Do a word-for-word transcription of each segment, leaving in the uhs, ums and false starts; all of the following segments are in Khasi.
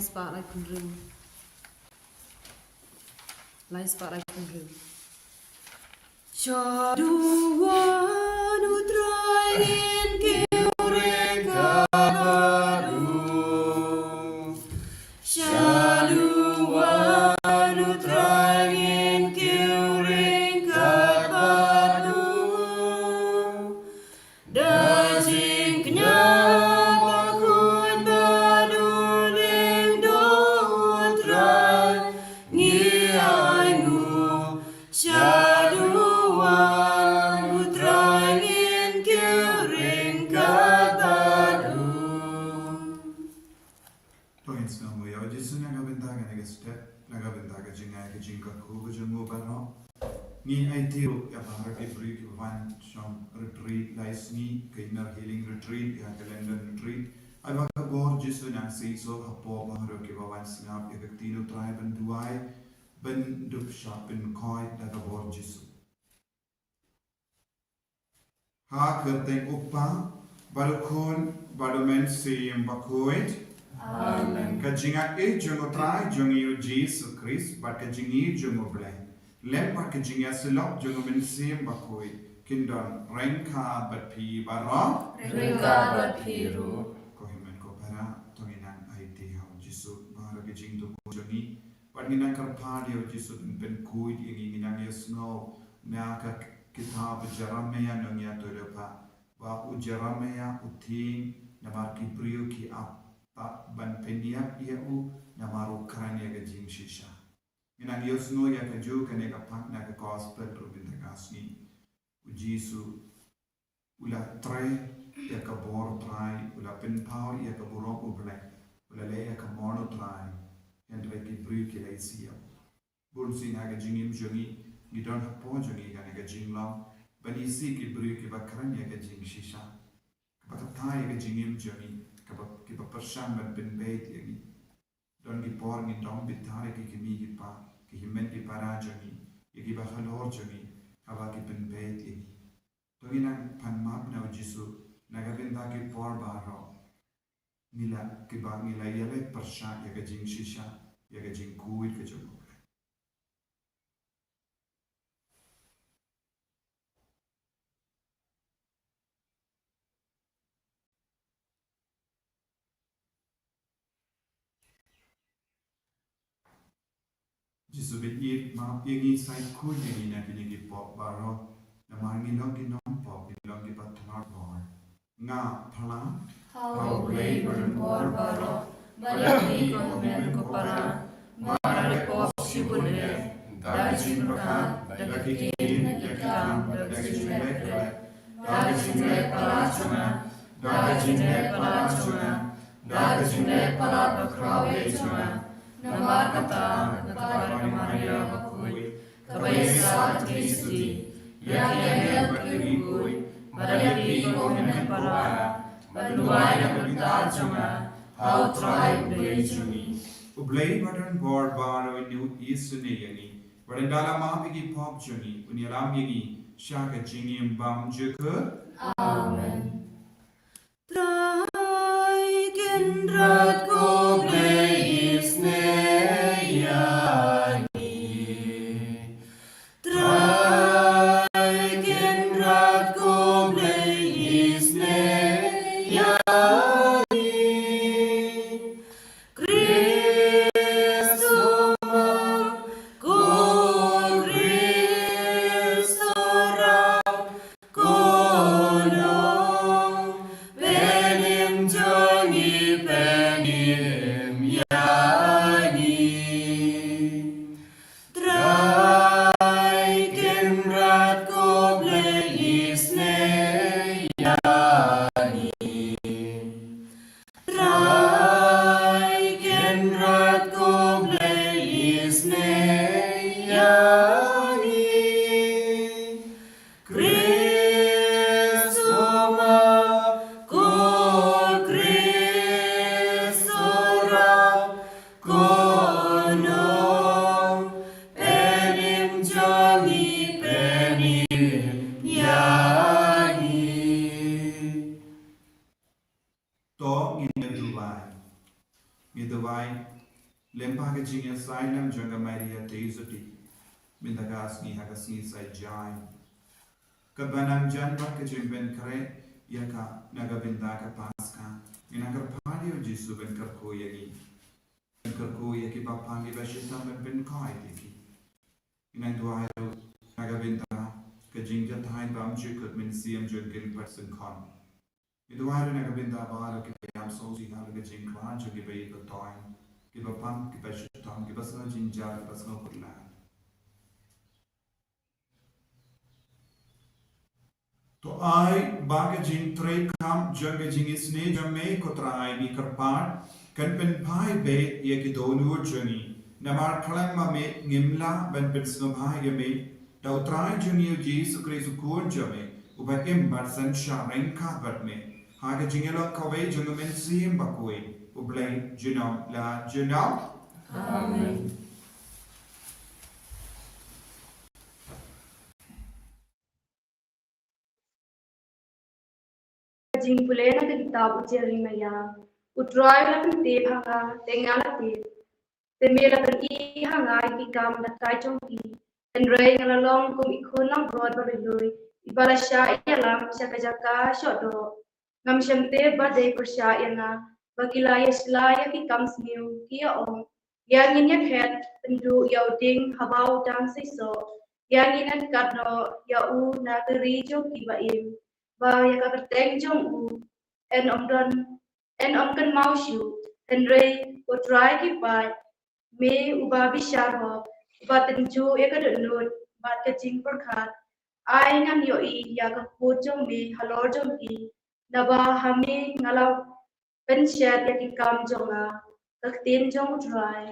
spah lai phew hynriew. Lai spah lai phew hynriew. Shaduh wan U Trai ngin kiew ryngkat bad u. Shaduh wan U Trai ngin kiew ryngkat bad u. Da jingkñia bakhuid bad u lyngdoh U Trai ngi ainguh. Shaduh wan U Trai ngin kiew ryngkat bad u. To ngin sngewbha ïa U Jisu na ka bynta kane ka step, na ka bynta ka jingai ka jingkyrkhu ka jong u baroh. Ngi aiti ruh ïa baroh ki briew kiba wan shong retreat lai sngi, ka inner healing retreat, ïa ka London retreat. Ai ba ka bor Jisu nang seisoh hapoh baroh kiba wan sngap ïa ka ktien U Trai ban duwai, ban dup shah pynkhuid da ka bor Jisu. Ha ka kyrteng U Kpa, bad U Khun, bad U Mynsiem Bakhuid. Amen. Ka jingïeit jong U Trai jong ngi U Jisu Khrist, bad ka jingïeit jong U Blei, lem bad ka jingïasyllok jong U Mynsiem Bakhuid, kin don ryngkat bad phi baroh. Ryngkat bad phi ruh. Ko hynmen ko para, to ngin nang aiti ha U Jisu baroh ki jingthmu jong ngi. Bad ngin nang kyrpad ïa U Jisu ban pynkhuid ïa ngi. Ngin nang ïohsngew na ka kitab Jeremaïah, nongïathuhlypa, ba u Jeremaïah u tieng namar ki briew ki ap ban pynïap ïa u, namar u kren ïa ka jingshisha. Ngin nang ïohsngew ïa kajuh kane ka phang na ka gospel ruh mynta ka sngi. U Jisu u la trei ïa ka bor Trai, u la pynpaw ïa ka burom U Blei, u la leh ïa ka mon U Trai, hynrei ki briew ki la isih ïa u. Bun sien ha ka jingim jong ngi, ngi don hapoh jong ngi kane ka jinglong ban isih ki briew kiba kren ïa ka jingshisha, kaba kata ïa ka jingim jong ngi, kaba, kiba pyrshang ban pynbeit ïa ngi. Don ki por ngin dom bitar ïa ki kmie ki kpa, ki hynmen ki para jong ngi, ïa kiba halor jong ngi, haba ki pynbeit ïa ngi. To ngin nang pan map na U Jisu na ka bynta ki por baroh ngi la, kiba ngi la ïaleh pyrshah ïa ka jingshisha, ïa ka jingkhuid ka jong U Blei. Jisu bad ïeit, map ïa ngi, sa khuid ïa ngi na kine ki pop baroh, namar ngi long ki nongpop, ngi long kiba tnat bor. Nga phla ha U Blei badonbor baroh, ba la ïohi ko hynmen ko para ba la pop shibun eh, da ka jingpyrkhat, da ka ktien, da ka kam, da ka jingleh khleh, da ka jingleh palat jong nga, da ka jingleh palat jong nga, da ka jingleh palat bakhraw eh jong nga. Namar kata, nga kyrpad ïa ka Maria bakhuid, kaba ïaisah lynti lynti ïa ki angel bad ki riewkhuid, bad ïa phi ko hynmen ko para, ban duwai na ka bynta jong nga ha U Trai U Blei jong ngi. U Blei badonbor baroh un ïohi sniew ïa ngi, bad ynda la map ïa ki pop jong ngi, un ïalam ïa ngi sha ka jingim bymjukut. Amen. Trai Kynrad ko Blei isynei ïa ngi. Trai Kynrad ko Blei isynei ïa ngi. Khrist u map, ko Khrist u rah, ko Nongpynim jong ngi, pynim ïa ngi. Trai Kynrad ko Blei isynei ïa ngi. Trai Kynrad ko Blei isynei ïa ngi. Khrist u map, ko Khrist u rah, ko Nongpynim jong ngi, pynim ïa ngi. To ngin ïa duwai. Ngi duwai lyngba ka jingïasaid lang jong ka Maria Theisotti mynta ka sngi ha ka sngi Saitjaiñ. Kaba nang jan bad ka jingpynkhreh ïa ka na ka bynta ka Paskha, ngi nang kyrpad ïa u Jisu ban kyrkhu ïa ngi, ban kyrkhu ïa kiba pang, kiba shitom, ban pynkhuid ïa ki. Ngi nang duwai ruh na ka bynta ka jingjahthait bymjukut mynsiem jong ki lyngkot syngkon. Ngi duwai ruh na ka bynta baroh kiba ïam sngewsih halor ka jingkhlad jong kiba ïeit ba toiñ, kiba pang, kiba shitom, kiba sngew jynjar, kiba sngew khuslai. To ai ba ka jingtrei kham jong ka jingisynei jong me, ko Trai, ngi kyrpad, kan pynphai beit ïa ki dohnud jong ngi. Namar khlem ma me ngim lah ban pynsngewbha ïa me. Da u Trai jong ngi u Jisu Khrist u Khun jong me, uba im bad synshar ryngkat bad me ha ka jingïalong kawei jong u Mynsiem Bakhuid, U Blei junom la junom. Amen. Ka jingpule na ka kitab u Jeremaïah. U Trai u la pyntip ha nga, te nga la tip. Te me la pyni ha nga ïa ki kam da ka jong ki. Hynrei nga la long kum i khun langbrot ba lui lui, iba la shah ïalam sha ka jaka shoh doh. Ngam shym tip ba dei pyrshah ïa nga ba ki la ïa shlei ïa ki kam sniew, ki ïa ong, ïa ngin ïa khet pynduh ïa u dieng haba u dang seisoh, ïa ngin ïa kat noh ïa u na ka ri jong kiba im, ba ïa ka kyrteng jong u yn ym don, yn ym kynmaw shuh. Hynrei ko Trai ki paid, me uba bishar hok, uba tynjuh ïa ka dohnud bad ka jingpyrkhat, ai ngan ïohi ïa ka kut jong me halor jong ki, naba ha me nga la pynshet ïa ki kam jong nga. Ka ktien jong u Trai.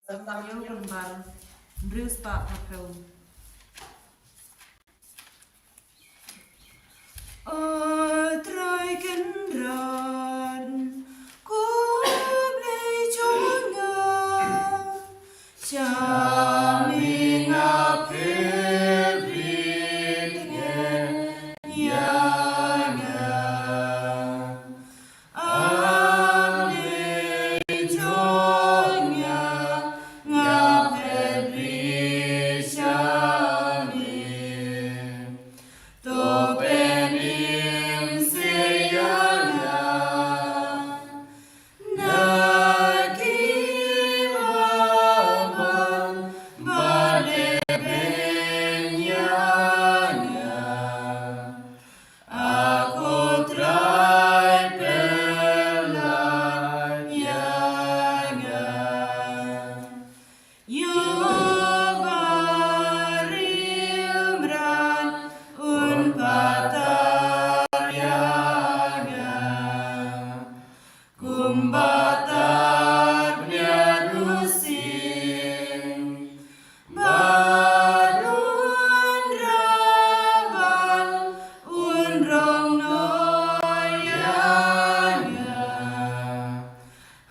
Sa Samuel kynbar hynriew spah phew. O Trai Kynrad, ko Blei jong nga, sha me nga phet rit ngen ïa nga. A Blei jong nga, nga phet rit sha me. To pynim seh ïa nga na kiba bang, bad leh beiñ ïa nga. A ko Trai, pynlait ïa nga. Ïa u barim un patar ïa nga. Kumba tar bniat u sing, bad un raval un rong noh ïa nga.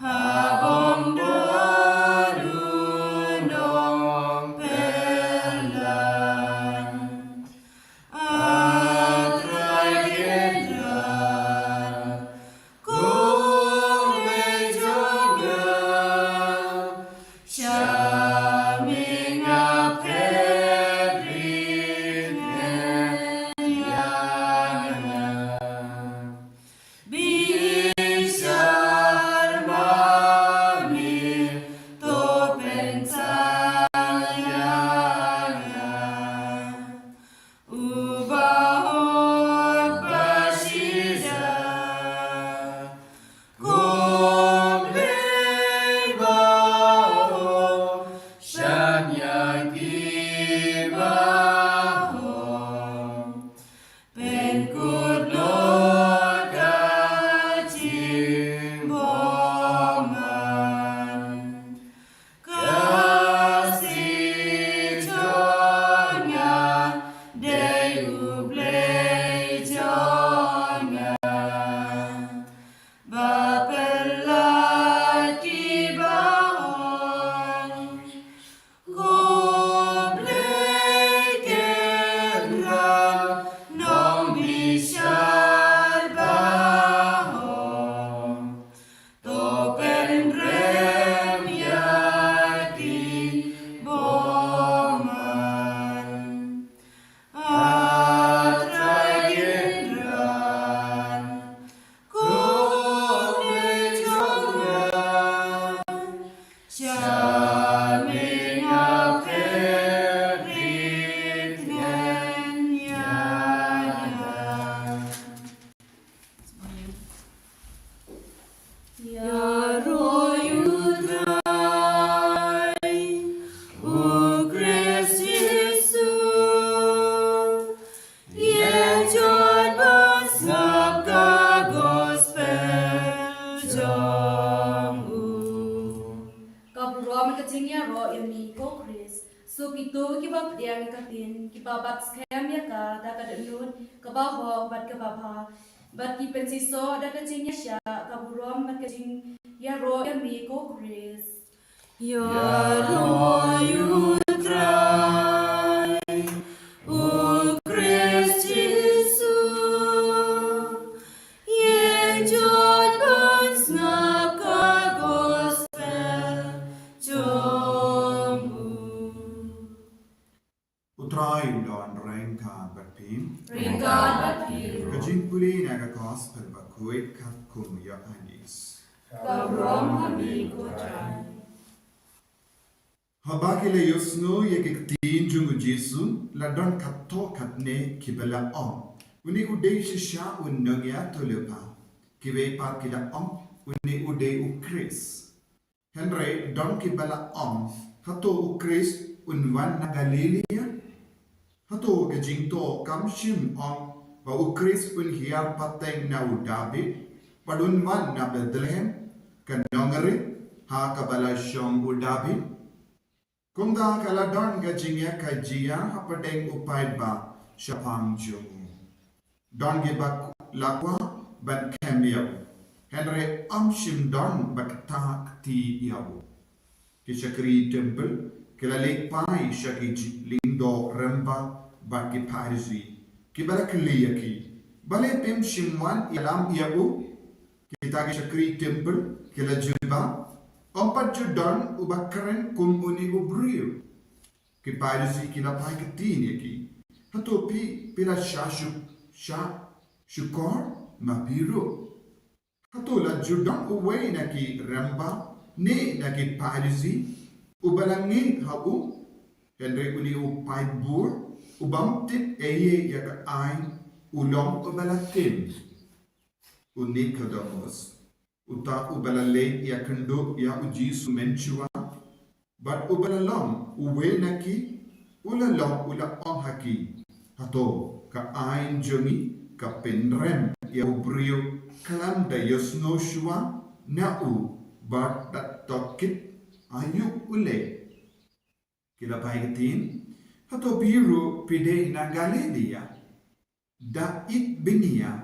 Ha bym don u nongpynlait. A Trai Kynrad, ko Blei jong nga, sha me nga phet rit ngen ïa nga. Bishar ma me, to pynsan ïa nga. Uba hok ba shisha, ko Blei ba hok, shah ïa ki ba hok. Pynkut noh ka jingbymman. Ka sih jong nga dei U Blei jong nga, ba pynlait ki ba ong, ko Blei Kynrad, nongbishar kito kiba pdiang ïa ka ktien, kiba bat skhem ïa ka da ka dohnud kaba hok bad kaba bha, bad ki pynsisoh da ka jingïaishah ka burom bad ka jingïaroh ïa me ko Khrist. Ïaroh ïa u Trai, u Khrist Jisu, ïa jot ban sngap ka gospel jong u. U Trai un don ryngkat bad phi. Ryngkat bad phi. Ka jingpule na ka gospel bakhuid katkum u Ïoannis. Ka burom ha me ko Trai. Haba ki la ïohsngew ïa ki ktien jong u Jisu, la don katto katne kiba la ong, une u dei shisha u nongïathuhlypa. Kiwei pat ki la ong, une u dei u Khrist. Hynrei don kiba la ong, hato u Khrist un wan na Galilaïa? Hato ka jingthoh kam shym ong ba u Khrist un hiar pateng na u Dabid, bad un wan na Bethlehem, ka nongrim ha kaba la shong u Dabid? Kumta ka la don ka jingïakajia hapdeng u paidbah shaphang jong u. Don kiba la kwah ban kem ïa u, hynrei ym shym don ba ktah kti ïa u. Ki shakri templ ki la leit phai sha ki lyngdoh rymba bad ki Pharisi, kiba la kylli ïa ki, balei phim shym wan ïalam ïa u? Kita ki shakri templ ki la jubab, ym pat ju don uba kren kum une u briew. Ki Pharisi ki la phai ktien ïa ki, hato phi phi la shah shu-, shah shukor ma phi ruh? Hato la ju don uwei na ki rymba ne na ki Pharisi uba la ngeit ha u? Hynrei une u paidbah u bym tip ei ei ïa ka aiñ u long uba la tim. U Nikodemos, uta uba la leit ïakynduh ïa u Jisu mynshuwa, bad uba la long uwei na ki, u la long u la ong ha ki, hato ka aiñ jong ngi ka pynrem ïa u briew khlem da ïohsngew shuwa na u bad da tohkit aïu u leit? Ki la phai ktien, hato phi ruh phi dei na Galilaïa? Da ïeit bniah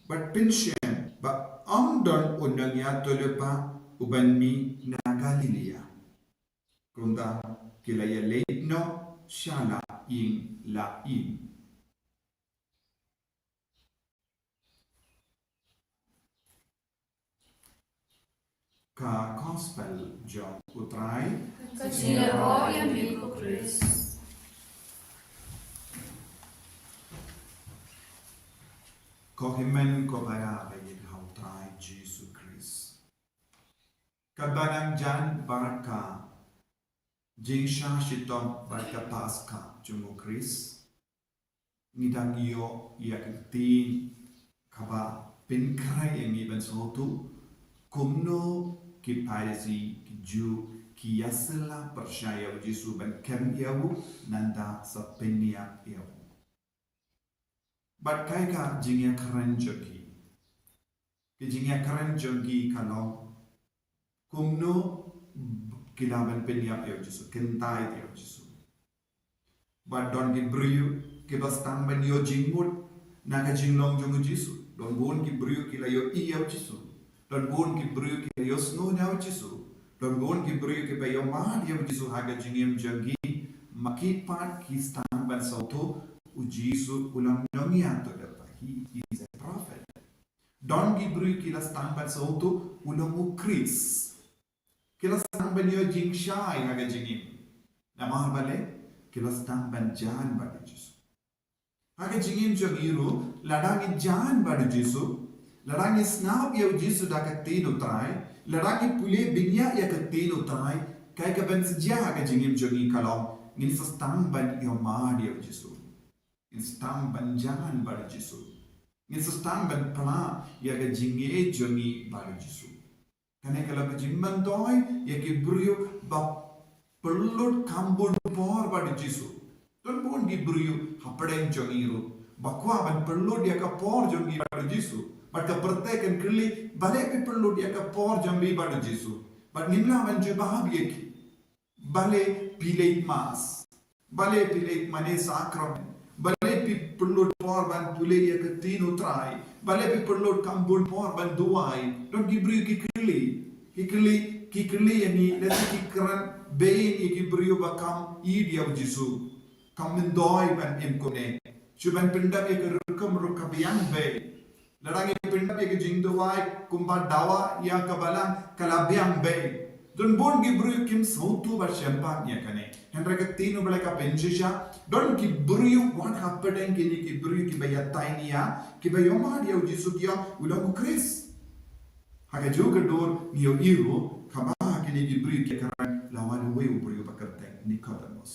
bad pynshem ba ym don u nongïathuhlypa uban mih na Galilaïa. Kumta ki la ïaleit noh sha la ïing la ïing. Ka gospel jong u Trai. Ka jingïaroh ïa me ko Khrist. Ko hynmen ko para ba ïeit ha u Trai Jisu Khrist. Katba nang jan bad ka jingshah shitom bad ka Paskha jong u Khrist, ngi dang ïoh ïa ka ktien kaba pynkhreh ïa ngi ban sngewthuh kumno ki Pharisi, ki Jiw, ki ïasylla pyrshah ïa u Jisu ban kem ïa u, nangta sa pynïap ïa u. Bad kaei ka jingïakren jong ki? Ka jingïakren jong ki ka long kumno ki lah ban pynïap ïa u Jisu, kyntait ïa u Jisu. Bad don ki briew kiba sdang ban ïoh jingmut na ka jinglong jong u Jisu. Don bun ki briew ki la ïohi ïa u Jisu. Don bun ki briew ki la ïohsngew na u Jisu. Don bun ki briew kiba ïohmad ïa u Jisu ha ka jingim jong ki. Ma ki pat ki sdang ban sngewthuh u Jisu u long nongïathuhlypa, he is a prophet. Don ki briew ki la sdang ban sngewthuh u long u Khrist. Ki la sdang ban ïoh jingshai ha ka jingim. Namar balei? Ki la sdang ban jan bad u Jisu. Ha ka jingim jong ngi ruh, lada ngi jan bad u Jisu, lada ngi sngap ïa u Jisu da ka ktien u Trai, lada ngi pule bniah ïa ka ktien u Trai, kaei kaban sa jia ha ka jingim jong ngi ka long, ngin sa sdang ban ïohmad ïa u Jisu. Ngin sa sdang ban jan bad u Jisu. Ngin sa sdang ban pynlah ïa ka jingngeit jong ngi bad u Jisu. Kane ka long ka jingmyntoi ïa ki briew ba pynlut kam bun por bad u Jisu. Don bun ki briew hapdeng jong ngi ruh ba kwah ban pynlut ïa ka por jong ngi bad u Jisu. Bad ka pyrthei kan kylli, balei phi pynlut ïa ka por jong ngi bad u Jisu? Bad ngim lah ban jubab ïa ki. Balei phi leit mass? Balei phi leit mane sakramen? Balei phi pynlut por ban pule ïa ka ktien u Trai? Balei phi pynlut kam bun por ban duwai? Don ki briew ki kylli. Ki kylli, ki kylli ïa ngi, lehse ki kren beiñ ïa ki briew ba kam ïeit ïa u Jisu. Kam myntoi ban im kumne. Shu ban pyndap ïa ka rukom ruh ka biang beiñ. Lada ngi pyndap ïa ka jingduwai kumba dawa ïa ka balang ka la biang beiñ. Don bun ki briew kim sngewthuh ba shemphang ïa kane. Hynrei ka ktien u Blei ka pynshisha. Don ki briew wat hapdeng kine ki briew kiba ïatai nia, kiba ïohmad ïa u Jisu ki ong u long u Khrist. Ha kajuh ka dur ngi ïohi ruh kaba kine ki briew ki kren la wan uwei u briew ba kyrteng Nicodemus.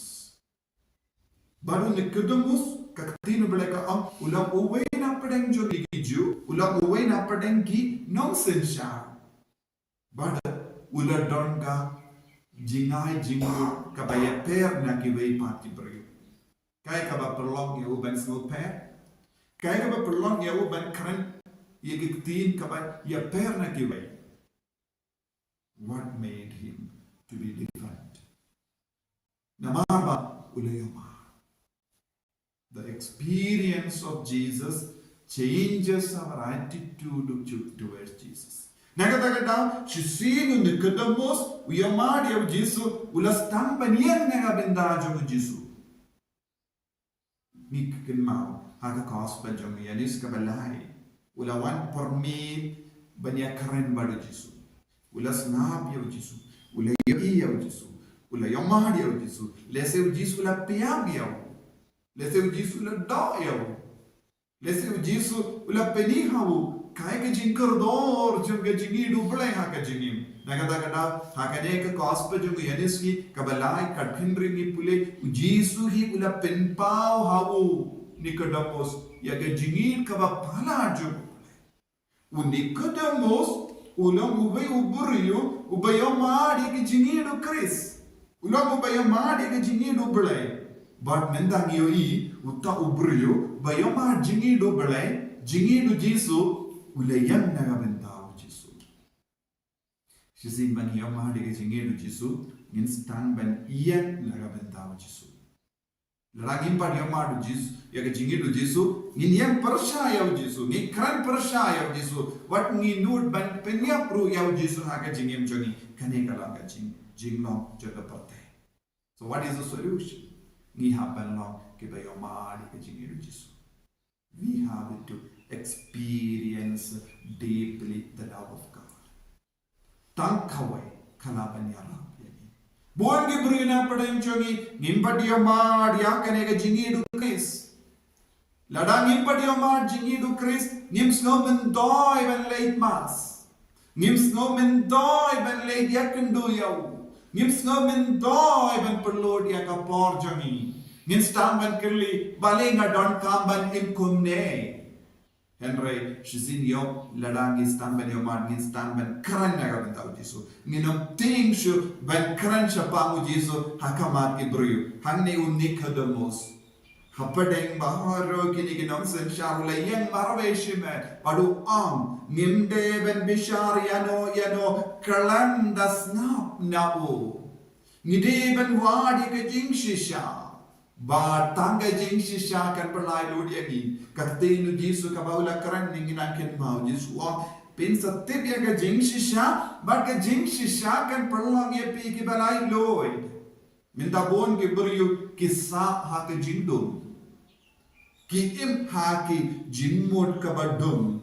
Bad u Nicodemus, ka ktien u Blei ka ong, u long uwei na pdeng jong ki Jiw, u long uwei na pdeng ki nongsynshar. Bad u la don ka jingai jingmut kaba ïapher na kiwei pat ki briew. Kaei kaba pynlong ïa u ban sngewpher? Kaei kaba pynlong ïa u ban kren ïa ki ktien kaba ïapher na kiwei? What made him to be different? Namar ba u la ïohmad. The experience of Jesus changes our attitude to-, towards Jesus. Na kata ka daw, shisien u Nicodemus, u ïohmad ïa u Jisu, u la sdang ban ïeng na ka bynta jong u Jisu. Ngi kynmaw ha ka gospel jong u Ïoannis kaba lai. U la wan pyrmit ban ïakren bad u Jisu. U la sngap ïa u Jisu. U la ïohi ïa u Jisu. U la ïohmad ïa u Jisu. Lehse u Jisu u la pdiang ïa u. Lehse u Jisu u la doh ïa u. Lehse u Jisu u la pyni ha u kaei ka jingkordor jong ka jingïeit u Blei ha ka jingim. Na kata ka daw, ha kane ka gospel jong u Ïoannis ngi kaba lai, katkum ngi pule, u Jisu hi u la pynpaw ha u Nicodemus ïa ka jingïeit kaba palat jong u Blei. U Nicodemus u long uwei u briew uba ïohmad ïa ka jingïeit u Khrist. U long uba ïohmad ïa ka jingïeit u Blei. Bad mynta ngi ïohi uta u briew ba ïohmad jingïeit u Blei, jingïeit u Jisu, u la ïeng na ka bynta u Jisu. Shisien ba ngi ïohmad ïa ka jingïeit u Jisu, ngin sdang ban ïeng na ka bynta u Jisu. Lada ngim pat ïohmad u Jisu, ïa ka jingïeit u Jisu, ngin ïeng pyrshah ïa u Jisu, ngin kren pyrshah ïa u Jisu, wat ngin nud ban pynïap ruh ïa u Jisu ha ka jingim jong ngi, kane ka long ka jing, jinglong jong ka pyrthei. So what is the solution? Ngi hap ban long kiba ïohmad ïa ka jingïeit u Jisu. We have to experience deeply the love of God. Tang kawei ka lah ban ïarap ïa ngi. Bun ki briew na pdeng jong ngi, ngim pat ïohmad ïa kane ka jingïeit u Khrist. Lada ngim pat ïohmad jingïeit u Khrist, ngim sngew myntoi ban leit mass. Ngim sngew myntoi ban leit ïakynduh ïa u. Ngim sngew myntoi ban pynlut ïa ka por jong ngi. Ngin sdang ban kylli, balei nga donkam ban im kumne. Hynrei shisien ïoh, lada ngi sdang ban ïohmad, ngin sdang ban kren na ka bynta u Jisu. Ngin ym tieng shuh ban kren shaphang u Jisu ha khmat ki briew. Hangne u Nicodemus, hapdeng ba haduh kine ki nongsynshar, u la ïeng marwei shimet bad u ong, ngim dei ban bishar ïano ïano khlem da sngap na u. Ngi dei ban wad ïa ka jingshisha. Ba tang ka jingshisha kan pynlait lut ïa ngi. Ka ktien u Jisu kaba u la kren, ngi nang kynmaw, u Jisu u ong, phin sa tip ïa ka jingshisha, bad ka jingshisha kan pynlong ïa phi kiba laitluid. Mynta bun ki briew ki sah ha ka jingdum. Ki im ha ki jingmut kaba dum.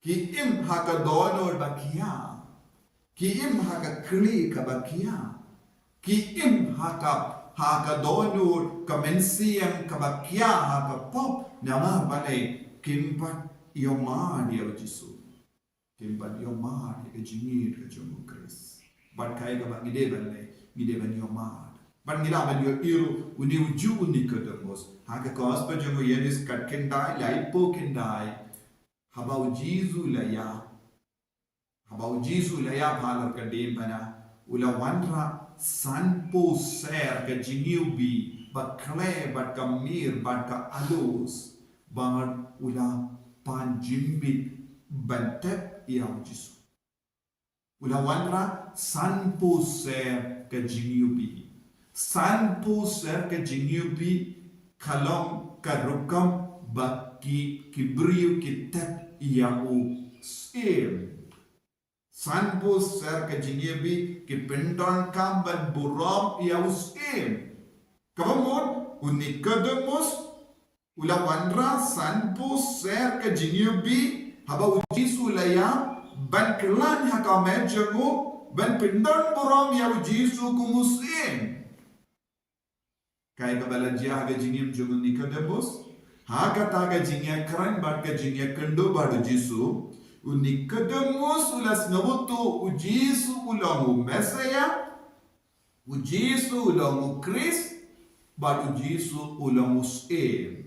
Ki im ha ka dohnud ba khia. Ki im ha ka kli kaba khia. Ki im ha ka, ha ka dohnud ka mynsiem kaba khia ha ka pop. Namar balei? Kim pat ïohmad ïa u Jisu. Kim pat ïohmad ïa ka jingïeit ka jong u Khrist. Bad kaei kaba ngi dei ban leh, ngi dei ban ïohmad. Bad ngi lah ban ïohi ruh une u juh u Nicodemus. Ha ka gospel jong u Ïoannis khatkhyndai, laiphew khyndai. Haba u Jisu u la ïap. Haba u Jisu u la ïap halor ka diengphna, u la wanrah sanphew sher ka jingïewbih, ba khleh bad ka mir bad ka aloes, bad u la pan jingmih ban tep ïa u Jisu. U la wanrah sanphew sher ka jingïewbih. Sanphew sher ka jingïohi ka long ka rukom ba ki, ki briew ki tep ïa u syiem. Sanphew sher ka jingïohi ki pyndonkam ban burom ïa u syiem. Kaba mut u Nikodemus u la wanrah sanphew sher ka jingïohi haba u Jisu u la ïap, ban khlaiñ ha ka met jong u, ban pyndon burom ïa u Jisu kum u syiem. Kaei kaba la jia ha ka jingim jong u Nikodemus? Ha kata ka jingïakren bad ka jingïakynduh bad u Jisu, u Nikodemus u la sngewthuh u Jisu u long u Messiah, u Jisu u long u Khrist, bad u Jisu u long u syiem.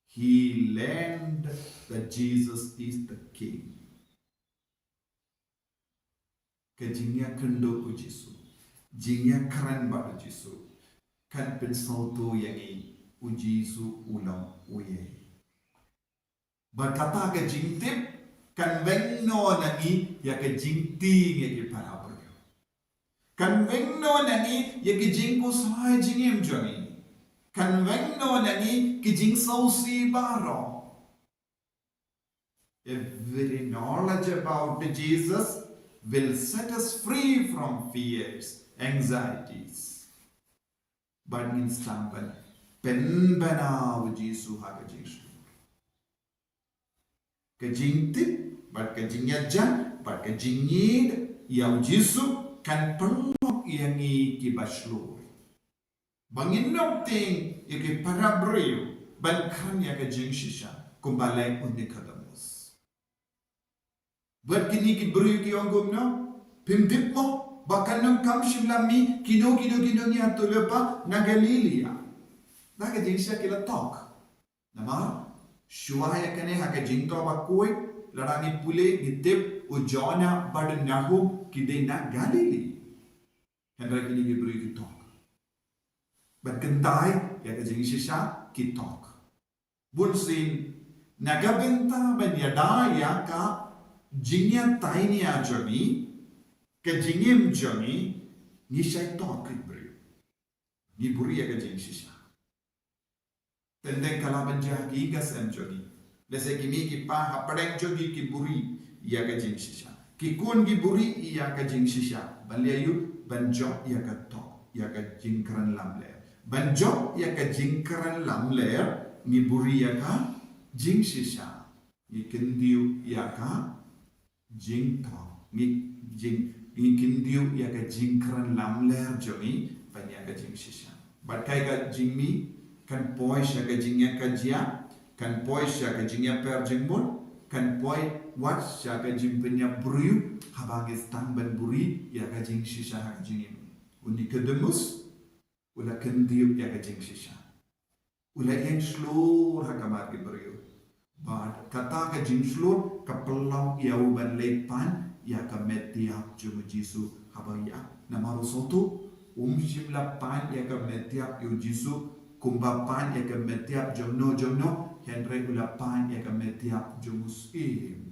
He learned that Jesus is the king. Ka jingïakynduh u Jisu, jingïakren bad u Jisu, kan pynsngewthuh ïa ngi u Jisu u long uei. Bad kata ka jingtip kan weng noh na ngi ïa ka jingtieng ïa ki para briew. Kan weng noh na ngi ïa ki jingkhuslai jingim jong ngi. Kan weng noh na ngi ki jingsngewsih baroh. Every knowledge about Jesus will set us free from fears, anxieties. Bad ngin sdang ban pynbna u Jisu ha ka jingshlur. Ka jingtip, bad ka jingïajan, bad ka jingïeid ïa u Jisu kan pynlong ïa ngi kiba shlur. Ba ngin ym tieng ïa ki para briew ban kren ïa ka jingshisha kumba leh u Nikodemus. Bad kine ki briew ki ong kumno? Phim tip mo ba kan ym kam shim lam mi kino kino kino ki hynñiewtrep na Galilaia. Da ka jingshisha ki la tok. Namar shuwa ïa kane ha ka Jingthoh Bakhuid, lada ngi pule ngi tip u Jonah bad u Nahum ki dei na Galilaia. Hynrei kine ki briew ki tok. Bad kynthei ïa ka jingshisha ki tok. Bunsien na ka bynta ban ïada ïa ka jingïatainia jong ngi, ka jingim jong ngi, ngi shait tok ki briew. Ngi buhrieh ïa ka jingshisha. Teng teng ka lah ban jia ha ki ïing ka sem jong ngi. Lehse ki mei ki pa hapdeng jong ngi ki buhrieh ïa ka jingshisha. Ki khun ki buhrieh ïa ka jingshisha. Ban leh aïu? Ban jop ïa ka tok, ïa ka jingkren lamler. Ban jop ïa ka jingkren lamler, ngi buhrieh ïa ka jingshisha. Ngi kyntiew ïa ka jingthoh. Ngi jing, ngi kyntiew ïa ka jingkren lamler jong ngi ban ïa ka jingshisha. Bad kaei ka jingmih kan poi sha ka jingïakajia, kan poi sha ka jingïapher jingmut, kan poi wat sha ka jingpynïap briew, haba ngi sdang ban buhrieh ïa ka jingshisha ha ka jingim. U Nikodemus u la kyntiew ïa ka jingshisha. U la ïeng shlur ha ka mar ki briew. Bad kata ka jingshlur ka pynlong ïa u ban leit pan ïa ka met ïap jong u Jisu haba ïap. Namar u sngewthuh um shym la pan ïa ka met ïap ïa u Jisu kumba pan ïa ka met ïap jong no jong no, hynrei u la pan ïa ka met ïap jong u syiem.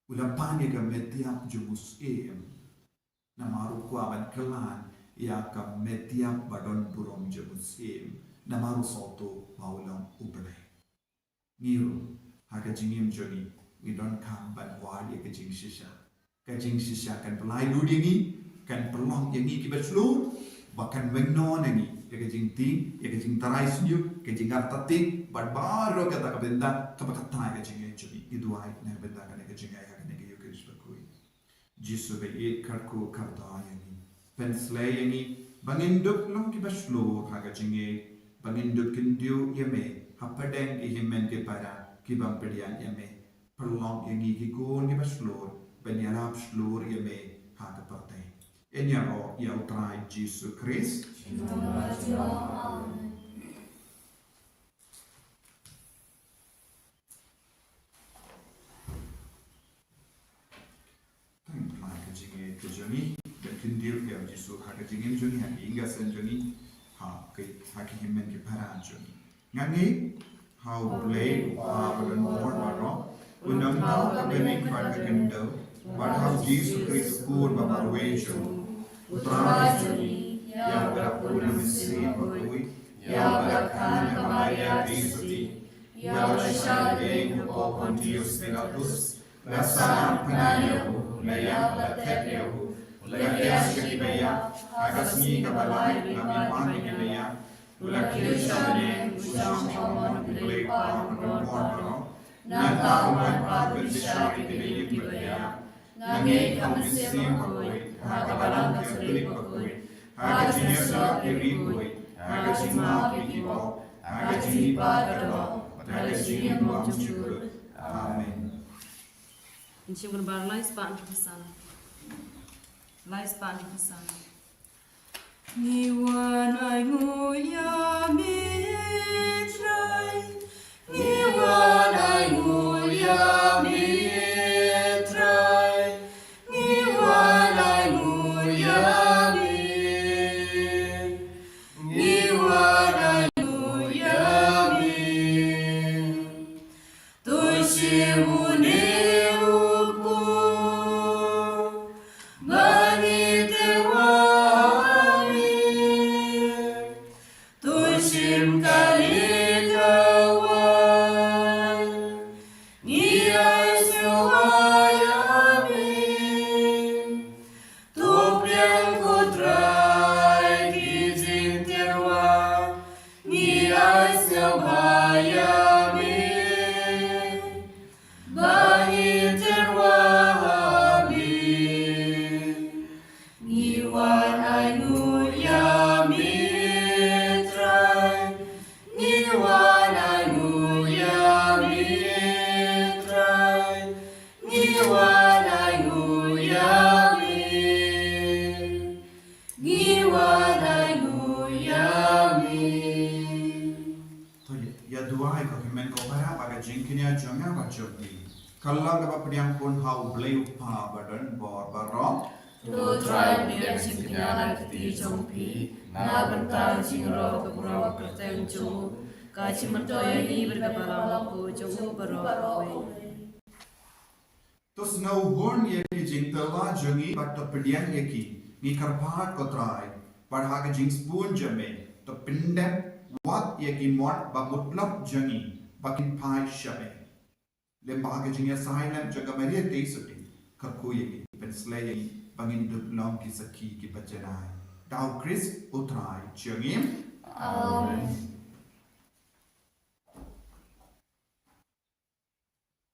U la pan ïa ka met ïap jong u syiem. Namar u kwah ban khlaiñ ïa ka met ïap ba don burom jong u syiem. Namar u sngewthuh ba u long u Blei. Ngi ruh ha ka jingim jong ngi ngi donkam ban wad ïa ka jingshisha. Ka jingshisha kan pynlait lut ïa ngi, kan pynlong ïa ngi kiba shlur, ba kan weng noh na ngi ïa ka jingtieng, ïa ka jingtharai shñiuh, ka jingartatien, bad baroh kata ka bynta kaba kata ïa ka jingïeit jong ngi. Ngi duwai na ka bynta kane ka jingïeit ha kane ka Eucharist bakhuid. Jisu ba ïeit, kyrkhu kyrdoh ïa ngi. Pynshlei ïa ngi ba ngin dup long kiba shlur ha ka jingïeit, ba ngin dup kyntiew ïa me hapdeng ki hynmen ki para ki bym pdiang ïa me. Pynlong ïa ngi ki khun kiba shlur ban ïalap shlur ïa me ha ka pyrthei. Yn ïaroh ïa U Trai Jisu Khrist. Tang pynlong ka jingïeit ka jong ngi, ban kyntiew ïa U Jisu ha ka jingim jong ngi, ha ka ïing ka sem jong ngi, ha ka, ha ki hynmen ki para jong ngi. Nga ngeit ha U Blei U Kpa ba don bor baroh, U Nongthaw ka bneng bad ka khyndew, bad ha U Jisu Khrist U Khun ba marwei jong U. U Trai jong ngi, ïa uba la pun na mynsiem bakhuid, ïa uba la kha na ka Maria Theisotti, ïa uba la shah ïa u Pontius Pilatus, la sah phna ïa u, la ïap, la thep ïa u, la khiah sha ki baïap, ha ka sngi kaba lai la mih pat na ki baïap, u la kiew sha bneng, u shong ha ka mon U Blei Kpa uba don bor baroh. Nangta un wan pat ban bishar ïa ki baïap. Nga ngeit ha u Mynsiem Bakhuid, ha ka Balang Katholik bakhuid, ha ka jingïasyllok ïa ki riewkhuid, ha ka jingmap ïa ki pop, ha ka jingmihpat ka doh, ha ka jingim bymjukut. Amen. Ngi shim kynmaw lai spah hynriew phew san. Lai spah hynriew phew san. Ngi wan ainguh ïa me, Trai. Ngi wan ainguh ïa me, Trai. Ngi wan ainguh ïa me. Ngi wan ainguh ïa me. To shim une u pud ba ngi tyrwa ha me. To shim kane ka waiñ, ngi ai sngewbha ïa me. To pdiang ko Trai ki jingtyrwa, ngi ai sngewbha ïa me. Ba ngi tyrwa ha me. Ngi wan ainguh ïa me, Trai. Ngi wan ainguh ïa me, Trai. Ngi wan ainguh ïa me. Ngi wan ainguh ïa me. To ïa, ïa duwai ko hynmen ko para ba ka jingkñia jong nga bad jong phi ka long kaba pdiang pun ha U Blei U Kpa ba don bor baroh. To Trai pdiang jingkñia na ka kti jong phi na ka bynta jingïaroh ka burom kyrteng jong u, ka jingmyntoi ïa ngi bad ka balang jong u baroh kawei. To sngewhun ïa ki jingtyrwa jong ngi bad to pdiang ïa ki. Ngi kyrpad ko Trai, bad ha ka jingsbun jong me to pyndep wat ïa ki mon ba mutlop jong ngi ba kin phai sha me. Lem bad ka jingïasaid lem jong ka Maria Theisotti, kyrkhu ïa ngi, pynsleh ïa ngi ba ngin dup long ki sakhi kiba janai. Da U Khrist U Trai jong ngi. Amen.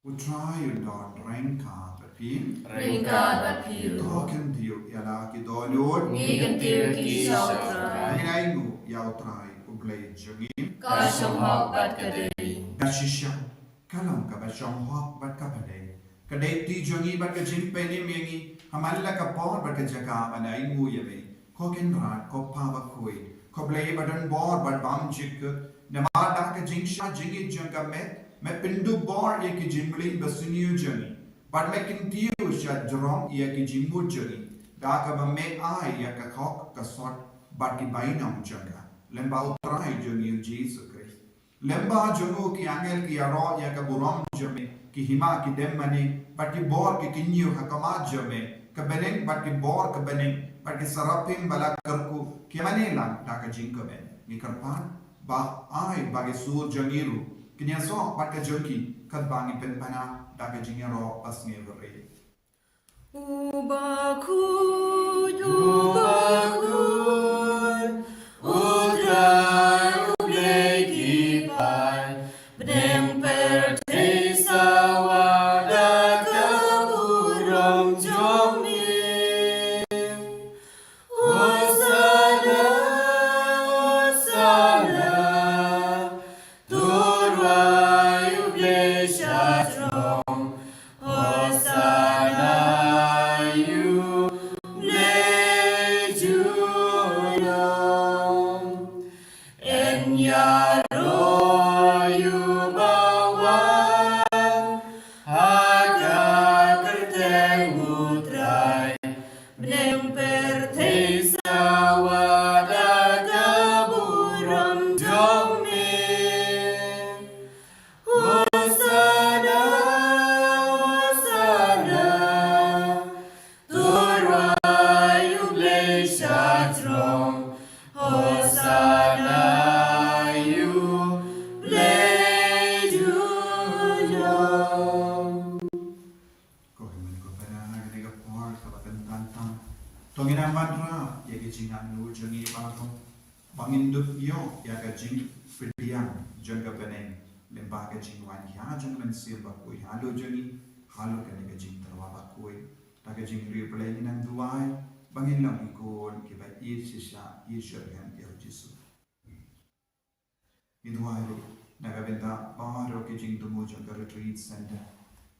U Trai un don ryngkat bad phi. Ryngkat bad phi ruh. To kyntiew ïa la ki dohnud. Ngi kyntiew ïa ki sha U Trai. Ngin ainguh ïa U Trai U Blei jong ngi. Ka shong hok bad ka dei. Ka shisha ka long kaba shong hok bad kaba dei. Ka dei kti jong ngi bad ka jingpynim ïa ngi ha man la ka por bad ka jaka ban ainguh ïa me. Ko Kynrad, ko Kpa bakhuid, ko Blei ba don bor bad bymjukut, namar da ka jingshah jingit jong ka met me pynduh bor ïa ki jingmlien ba sniew jong ngi, bad me kyntiew shajrong ïa ki jingmut jong ngi, da kaba me ai ïa ka khok ka sot bad ki bainong jong ka, lem bad U Trai jong ngi U Jisu Khrist. Lem bad jong u ki angel ki ïaroh ïa ka burom jong me, ki hima ki dem mane, bad ki bor ki kynñiew ha khmat jong me, ka bneng bad ki bor ka bneng, bad ki saraphim ba la kyrkhu ki mane lang da ka jingkmen. Ngi kyrpad ba ai ba ki sur jong ngi ruh kin ïasoh bad ka jong ki, katba ngi pynpaw da ka jingïaroh basniew. U bakhuid, u bakhuid, U Trai U Blei ki paid, bneng pyrthei sawa da ka burom jong me. Hosana, Hosana, to rwai U Blei shajrong. Hosana ïa U Blei jong jingangnud jong ngi baroh, ba ngin dup ïoh ïa ka jingpdiang jong ka bneng lyngba ka jingwan ïa jong u Mynsiem Bakhuid halor jong ngi, halor kane ka jingtyrwa bakhuid. Da ka jingriewblei ngin nang duwai ba ngin long ki khun kiba ïeit shisha, ïeit shitrhem ïa u Jisu. Ngi duwai ruh na ka bynta baroh ki jingthmu jong ka retreat center,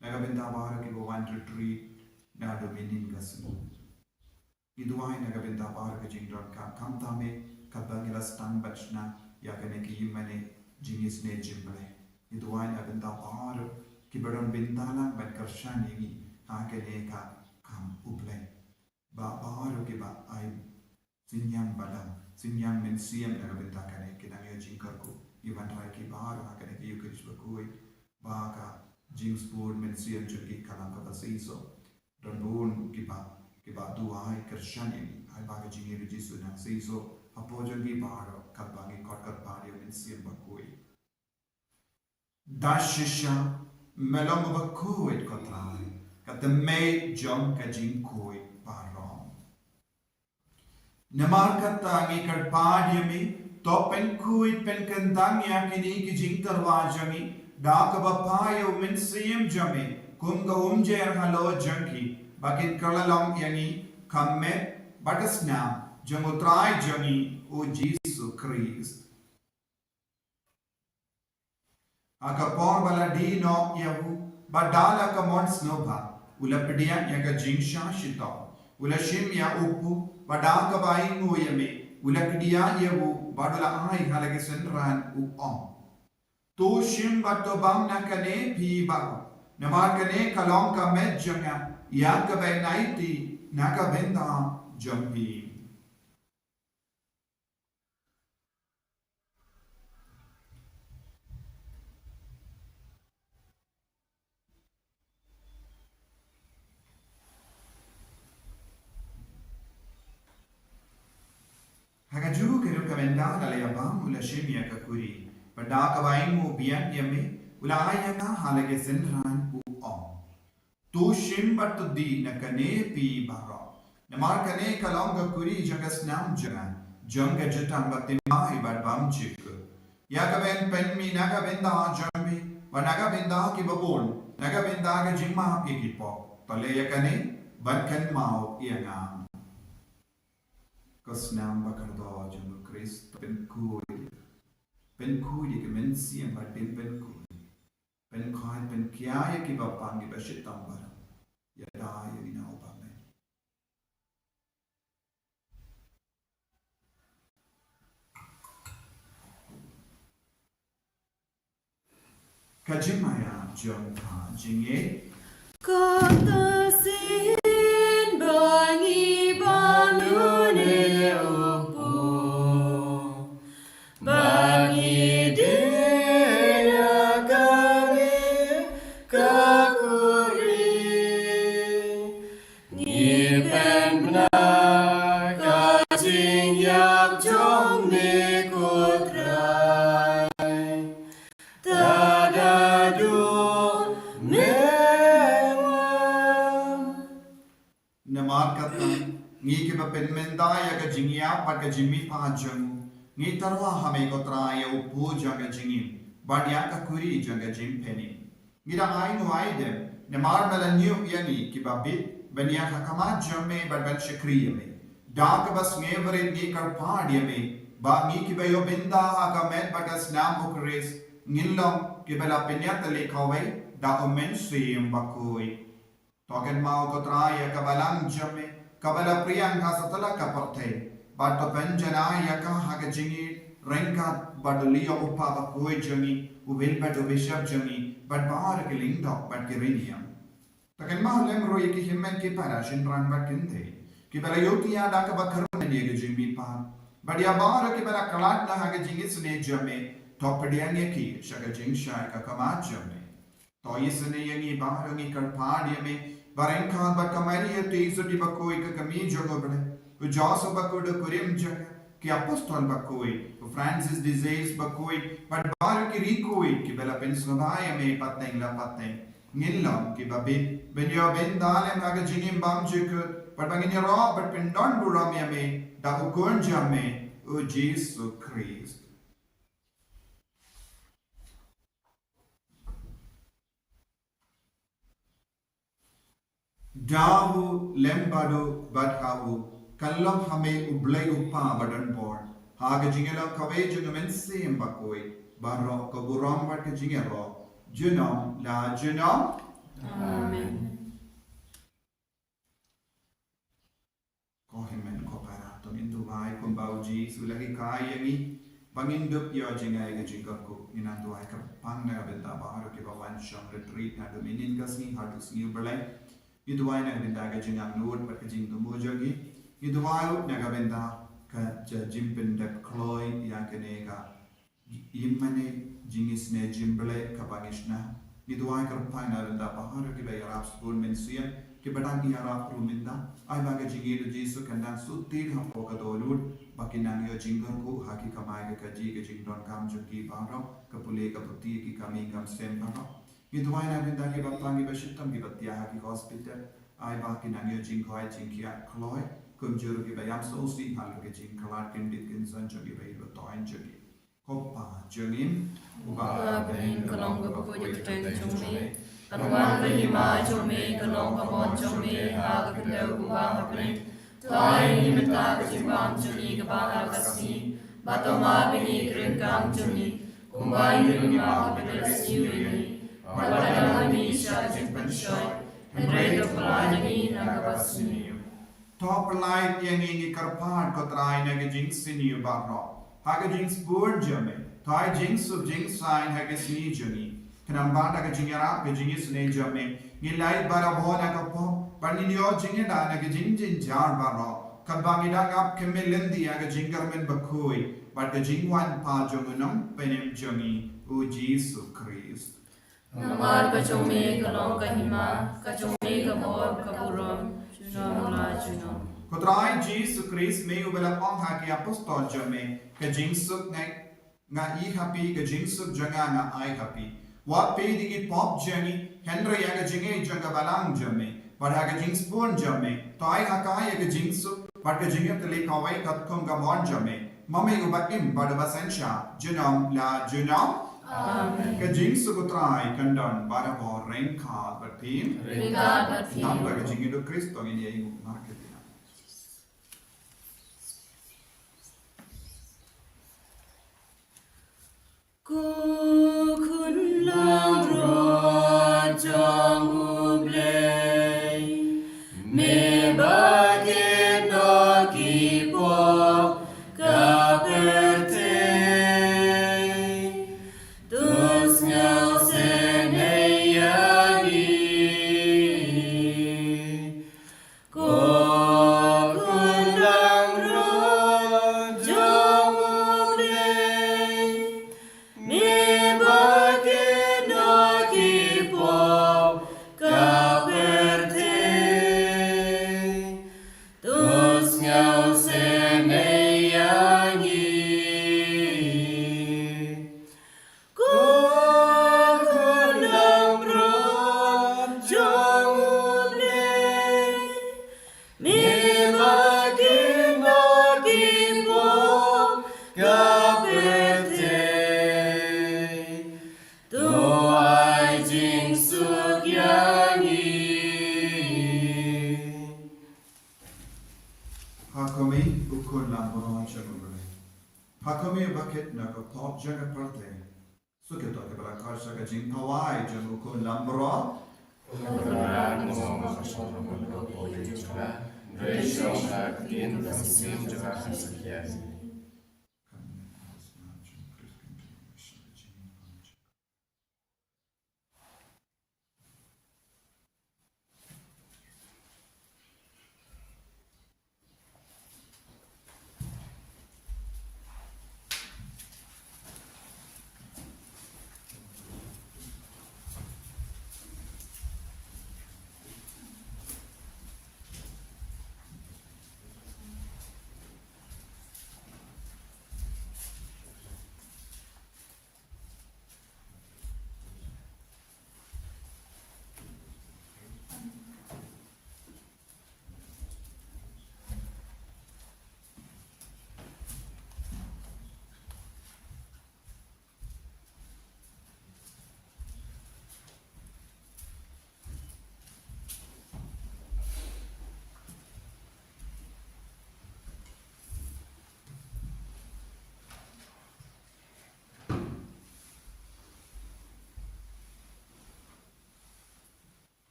na ka bynta baroh kiba wan retreat naduh mynhynnin ka sngi. Ngi duwai na ka bynta baroh ki jingdonkam, khamtam eh katba ngi la sdang ban shna ïa kane ka ïingmane jingisynei jingblei. Ngi duwai na ka bynta baroh kiba don bynta lang ban kyrshan ïa ngi ha kane ka kam U Blei. Ba baroh kiba ai synñiang badam, synñiang mynsiem na ka bynta kane, ki nang ïoh jingkyrkhu. Ngi wanrah ïa ki baroh ha kane ka Ïukharist bakhuid, ba ka jingspur mynsiem jong ki ka long kaba seisoh. Don bun kiba, kiba duwai kyrshan ïa ngi, ai ba ka jingïeit u Jisu nang seisoh hapoh jong ngi baroh katba ngi khot kyrpad ïa u Mynsiem Bakhuid. Da shisha me long uba khuid, ko Trai, ka tymmen jong ka jingkhuid baroh. Namar kata ngi kyrpad ïa me, to pynkhuid pynkyntang ïa kine ki jingtyrwa jong ngi da kaba phah ïa u Mynsiem jong me kum ka umjer halor jong ki, ba kin kylla long ïa ngi ka met bad ka snam jong u Trai jong ngi u Jisu Khrist. Ha ka por ba la die noh ïa u, bad da la ka mon sngewbha, u la pdiang ïa ka jingshah shitom, u la shim ïa u kpu, bad da kaba ainguh ïa me, u la kdiah ïa u, bad u la ai ha la ki synran, u ong: To shim bad to bam na kane phi baroh, namar kane ka long ka met jong nga, ïa kaba nang aiti na ka bynta jong phi. Ha kajuh ka ruh ka mynta da la ïa bam u la shim ïa ka khuri, bad da kaba ainguh biang ïa me, u la ai ïa ka ha la ki synran, u ong: To shim bad to die na kane phi baroh, namar kane ka long ka khuri jong ka snam jong nga, jong ka jutang bathymmai bad bymjukut, ïa kaba yn pynmih na ka bynta jong me bad na ka bynta kiba bun, na ka bynta ka jingmap ïa ki pop. To leh ïa kane ban kynmaw ïa nga. Ko snam ba kordor jong u Khrist, pynkhuid, pynkhuid ïa ki mynsiem bad pyn, pynkhuid, pynkhuid, pynkhia ïa kiba pang, kiba shitom baroh. Ïada ïa ngi na u bymman. Ka jingmaïa jong ka jingïeit. Kata shisien ba ngi bam ïa une u kpu, ba ngi die ïa kane ka khuri, ngi pynbna ka jingïap jong me, ko Trai. Tada duh me wan. Namar kata, ngi kiba pynmynta ïa ka jingïap bad ka jingmihpat jong u, ngi tyrwa ha me, ko Trai, ïa u kpu jong ka jingim bad ïa ka khuri jong ka jingpynim. Ngi dang ai nguh ai dem namar me la ñiew ïa ngi kiba bit ban ïaid ha khmat jong me bad ban shakri ïa me. Da kaba sngewrit ngi kyrpad ïa me ba ngi kiba ïoh bynta ha ka met bad ka snam u Khrist ngin long kiba la pynïatylli kawei da u Mynsiem Bakhuid. To kynmaw, ko Trai, ïa ka balang jong me kaba la pdiang ha satlak ka pyrthei, bad to pynjanai ïa ka ha ka jingïeit ryngkat bad u Leo u Kpa bakhuid jong ngi, u Wilbert u Bishop jong ngi, bad baroh ki lyngdoh bad ki riewniam. To kynmaw lem ruh ïa ki hynmen ki para, shynrang bad kynthei kiba la ïohthiah da kaba kyrmen ïa ka jingmihpat, bad ïa baroh kiba la khlad na ha ka jingisynei jong me, to pdiang ïa ki sha ka jingshai ka khmat jong me. To isynei ïa ngi baroh, ngi kyrpad ïa me ba ryngkat bad ka Maria Theisotti bakhuid, ka kmie jong U Blei, u Joseph bakhuid, u kurim jong nga, ki apostol bakhuid, u Francis de Sales bakhuid, bad baroh ki riewkhuid kiba la pynsngewbha ïa me pateng la pateng, ngin long kiba bit ban ïoh bynta lem ha ka jingim bymjukut Bad ba ngin ïaroh bad pyndon burom ïa me da u Khun jong me, u Jisu Khrist. Da u lem bad u, bad ha u, kan long ha me u Blei u Kpa badonbor, ha ka jingïalong kawei jong u Mynsiem Bakhuid, baroh ka burom bad ka jingïaroh, junom la junom. Amen. Ko hynmen ko para, to ngin duwai kumba u Jisu u la hikai ïa ngi, ba ngin dup ïoh jngai ha ka jingkyrkhu. Ngin nang duwai kyrpang na ka bynta baroh kiba wan shong retreat naduh mynnin ka sngi haduh sngi U Blei. Ngi duwai na ka bynta ka jingangnud bad ka jingthmu jong ngi. Ngi duwai na ka bynta ka jingpyndep kloi ïa kane ka ïingmane jingisynei jingblei kaba ngi shna. Ngi duwai kyrpang na ka bynta baroh kiba ïarap sbun mynsiem, kiba dang ïarap ruh mynta. Ai ba ka jingïeit u Jisu kan dang shu tied hapoh ka dohnud, ba kin nang ïoh jingkyrkhu ha ki kamai ka kajih ka jingdonkam jong ki baroh, ka pule ka puthi, ki kam ïing kam sem baroh. Ngi duwai na ka bynta kiba pang, kiba shitom, kiba thiah ha ki hospital. Ai ba kin nang ïoh jingkhawai jingkhiah kloi, kumjuh ruh kiba ïam sngewsih halor ki jingkhlad kyndit kynsan jong ki ba ïeit ba toiñ jong ki. Ko Pa jong ngi uba ha bneng, ka long kaba khuid ka kyrteng jong me. Kan wan ka hima jong me, kan long ka mon jong me ha ka khyndew kumba ha bneng. To ai ïa ngi mynta ka jingbam jong ngi kaba ha ka sngi. Bad to map ïa ngi ki ryngkang jong ngi, kumba ngi ruh ngi map ïa kiba siew ïa ngi. Bad wat ïalam ïa ngi sha ka jingpynshoi, hynrei to pyllait ïa ngi na kaba sniew. To pyllait ïa ngi, ngi kyrpad ko Trai, na ka jingsniew baroh, ha ka jingsbun jong me. To ai jingsuk jingsaiñ ha ka sngi jong ngi. Khnang ba da ka jingïarap ka jingisynei jong me, ngin lait barabor na ka pop, bad ngin ïoh jingïada na ka jingjynjar baroh, katba ngi dang ap kynmaw lynti ïa ka jingkyrmen bakhuid bad ka jingwan pat jong u Nongpynim jong ngi, u Jisu Khrist. Namar ka jong me ka long ka hima, ka jong me ka bor, ka burom, junom la junom. Ko Trai Jisu Khrist, me uba la ong ha ki apostol jong me, ka jingsuk nga, nga ai ha phi, ka jingsuk jong nga nga ai ha phi. Wat peit ïa ki pop jong ngi, hynrei ïa ka jingngeit jong ka balang jong me. Bad ha ka jingsbun jong me, to ai ha ka ïa ka jingsuk bad ka jingïatylli kawei katkum ka mon jong me, ma me uba im bad uba synshar, junom la junom. Amen. Ka jingsuk u Trai kan don barabor ryngkat bad phi. Ryngkat bad phi. Namar ka jingïeit u Khrist to ngin ïa ïnguh markylliang. Ko Khun Langbrot jong U Blei, me ba kit noh ki pop ka pyrthei, to sngewsynei ïa ngi. Ko Khun Langbrot jong U Blei, me ba kit noh ki pop ka pyrthei, to sngewsynei ïa ngi. Ko Khun Langbrot jong U Blei, me ba kit noh ki pop ka pyrthei, to ai jingsuk ïa ngi. Ha khmih, U Khun Langbrot jong U Blei. Ha khmih, ba kit noh ki pop jong ka pyrthei. Suk ïa to kiba la khot sha ka jingkhawai jong U Khun Langbrot.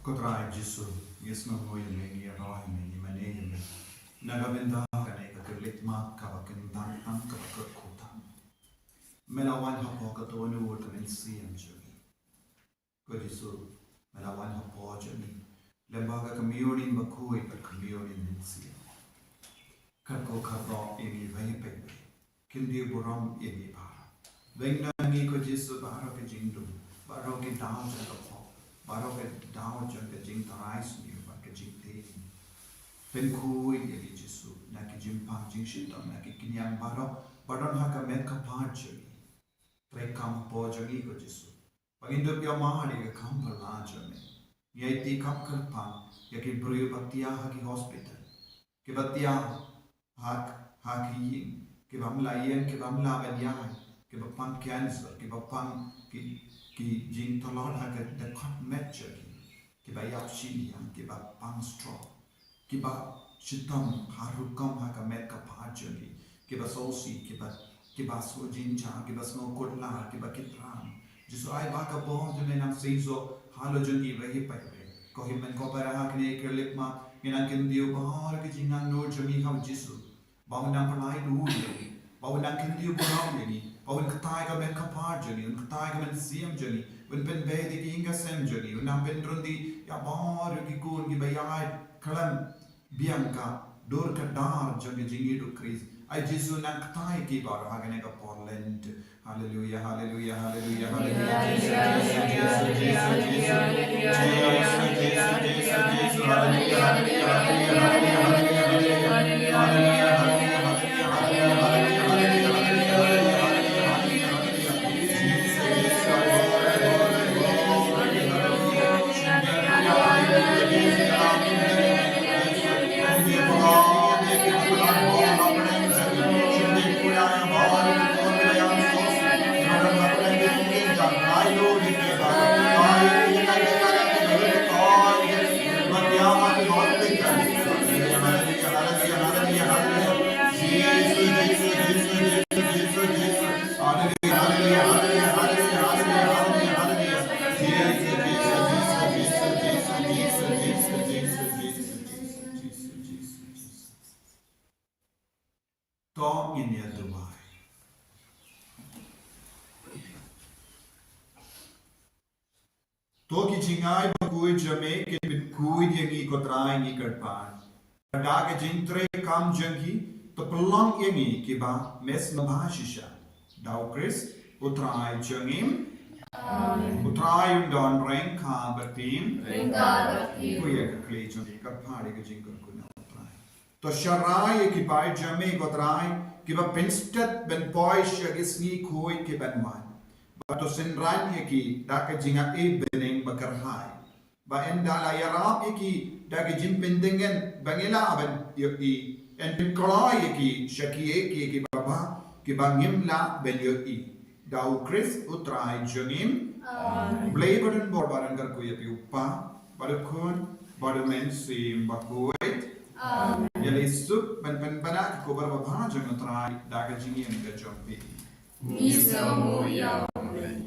Ko Trai Jisu, ngi sngewnguh ïa me, ngi ïaroh ïa me, ngi mane ïa me. Na ka bynta kane ka kyrlitmat kaba kyntang tang, kaba kyrkhu tang. Me la wan hapoh kato kane ka mynsiem jong ngi. Ko Jisu, me la wan hapoh jong ngi. Lyngba ka Communion bakhuid bad Communion mynsiem. Kyrkhu kyrdoh ïa ngi baroh. Kyntiew burom ïa ngi baroh. Weng na ngi ko Jisu baroh ki jingdum, baroh ki daw jong ka pop, baroh ki daw jong ka jingtharai sniew bad ka jingtieng. Pynkhuid ïa ngi Jisu na ki jingpang jingshitom, na ki khñiang baroh ba don ha ka met ka phad jong ngi. Treikam hapoh jong ngi ko Jisu. Ba ngin dup ïa mar ïa ka kam phylla jong me. Ngi aiti kham kyrpang ïa ki briew ba thiah ha ki hospital, kiba thiah ha, ha ki ïing, kiba ym lah ïeng, kiba ym lah ban ïaid, kiba pang cancer, kiba pang ki, ki jingtlot ha ka dkhot met jong ki, kiba ïap shiliang, kiba pang stroke, kiba shitom ha rukom ha ka met ka phad jong ki, kiba sngewsih, kiba, kiba sngew jynjar, kiba sngew kut lad, kiba kit ram. Jisu, ai ba ka bor jong me nang seisoh halor jong ki baroh hi baroh. Ko hynmen ko para ha kane ka kyrlitmat, ngi nang kyntiew baroh ki jingangnud jong ngi ha u Jisu. Ba un nang pynlait dur ïa ngi, ba un nang kyntiew burom ïa ngi, ba un ktai ka met ka phad jong ngi, un ktai ka mynsiem jong ngi, un pynbeit ïa ki ïing ka sem jong ngi, un nang pynrung ïa baroh ki khun kiba ïaid khlem biang ka dur ka dar jong ka jingïeit u Khrist. Ai Jisu, nang ktai ïa ki baroh ha kane ka por Lent. Haleluya, haleluya, haleluya, haleluya. Jisu, Jisu, Jisu, Jisu, Jisu, Jisu, Jisu, Jisu, Jisu, haleluya, haleluya, haleluya, haleluya, haleluya. To ngin ïa duwai. To ki jingai bakhuid jong me kin pynkhuid ïa ngi ko Trai, ngi kyrpad. Da ka jingtrei kam jong ki, to pynlong ïa ngi kiba me sngewbha shisha. Da u Khrist u Trai jong ngi. Amen. U Trai un don ryngkat bad phi. Ryngkat bad phi. Khuid ïa ka khlieh jong ngi, kyrpad ïa ka jingkyrkhu na u Trai. To sharai ïa ki paid jong me ko Trai, kiba pynstet ban poi sha ki sngi khuid ki ban wan. Bad to synran ïa ki da ka jingaiei bneng ba kyrhai. Ba yn da la ïarap ïa ki da ka jingpyntngen ba ngi lah ban ïohi. Yn pynkloi ïa ki sha kiei kiei kiba bha kiba ngim lah ban ïohi. Da u Khrist u Trai jong ngi. Amen. Blei ba don bor ba don kyrkhu ïa phi u Kpa bad u Khun bad u Mynsiem Bakhuid. Amen. Ïa leit suk ban pynbna ka khubor babha jong u Trai da ka jingim ka jong phi. Ngi sngewnguh ïa u Blei.